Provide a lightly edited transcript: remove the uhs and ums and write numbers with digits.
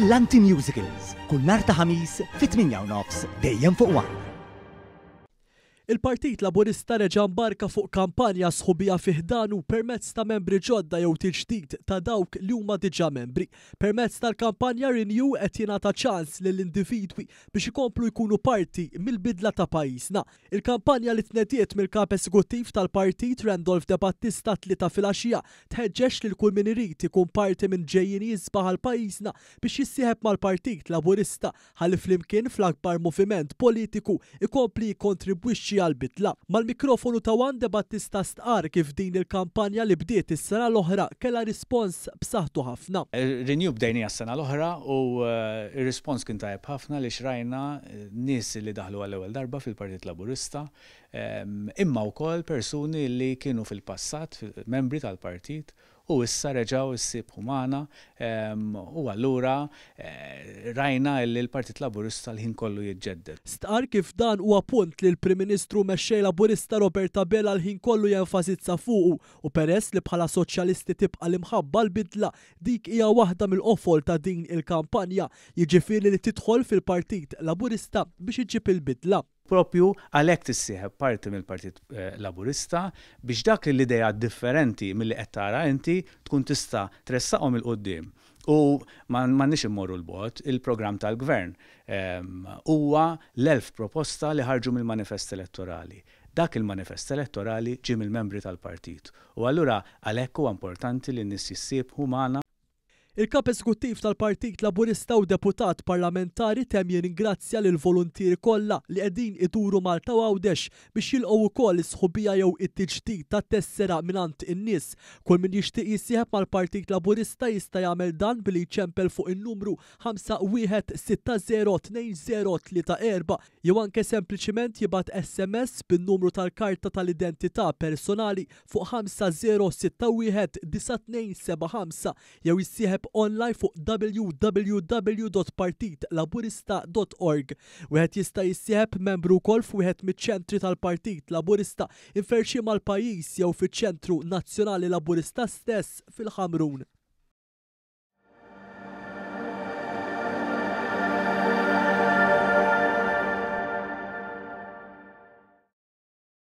Brillanti Musicals, kull nhar ta' Ħamis fit-8 u nofs dejjem fuq One. Il-Partit Laburista reġa' mbarka fuq kampanja sħubija fi ħdanu permezz ta' membri ġodda jew tiġdid ta' dawk li huma diġà membri. Permezz tal-kampanja Renew qed jingħata ċans lill-individwi biex ikomplu jkunu parti mill-bidla ta' pajjiżna. Il-kampanja li tnediet mill-Kap Esekuttiv tal-Partit Randolph De Battista t-Tlieta filgħaxija tħeġġeġ lil kull min irid ikun parti minn ġejjieni isbaħ għal pajjiżna biex jissieħeb mal-Partit Laburista ħalli flimkien fl-akbar moviment politiku jkompli jikkontribwixxi għall-bidla. Mal-mikrofonu ta' one Debattista stqarr kif din il-kampanja li bdiet is-sena l-oħra kellha rispons b'saħħtu ħafna. Renew bdejniha s-sena l-oħra u r-rispons kien tajjeb ħafna għaliex rajna nies li daħlu għall-ewwel darba fil-Partit Laburista imma wkoll persuni li kienu fil-passat membri tal-partit u issa reġgħu ssiebħu magħna u allura rajna illi l-Partit Laburista l-ħin kollu jiġġedded. Stqarr kif dan huwa punt li l-Prim Ministru u Mexxej Laburista Robert Abela l-ħin kollu jenfasizza fuqu u peress li bħala Soċjalisti tibqa' l-imħabba għall-bidla, dik hija waħda mill-qofol ta' din il-kampanja, jiġifieri li tidħol fil-Partit Laburista biex iġġib il-bidla. Proprju għalhekk tissieħeb parti mill-Partit Laburista biex dak li l-ideat differenti milli qed tara inti tkun tista' tressaqhom 'il quddiem. U m'għandniex immorru 'l bogħod, il-programm tal-Gvern huwa l-1000 proposta li ħarġu mill-manifest elettorali. Dak il-manifest elettorali ġie mill-membri tal-partit. U allura għalhekk huwa importanti li n-nies jissiebħu magħna. Il-Kap Eżekuttiv tal-Partit Laburista u Deputat Parlamentari temm jirringrazzja lill-voluntieri kollha li qegħdin iduru Malta u Għawdex biex jilqgħu wkoll is-sħubija jew it-tiġdid tat-tessera mingħand in-nies. Kull min jixtieq jissieħeb mal-Partit Laburista jista' jagħmel dan billi jċempel fuq in-numru 51602034 jew anke sempliċiment jibgħat SMS bin-numru tal-karta tal-identità personali fuq 5061 9275 jew jissieħeb online fuq www.partitlaburista.org. Wieħed jista' jissieħeb membru wkoll f'wieħed miċ-ċentri tal-Partit Laburista imferrxin mal-pajjiż jew fiċ-Ċentru Nazzjonali Laburista stess fil-Ħamrun.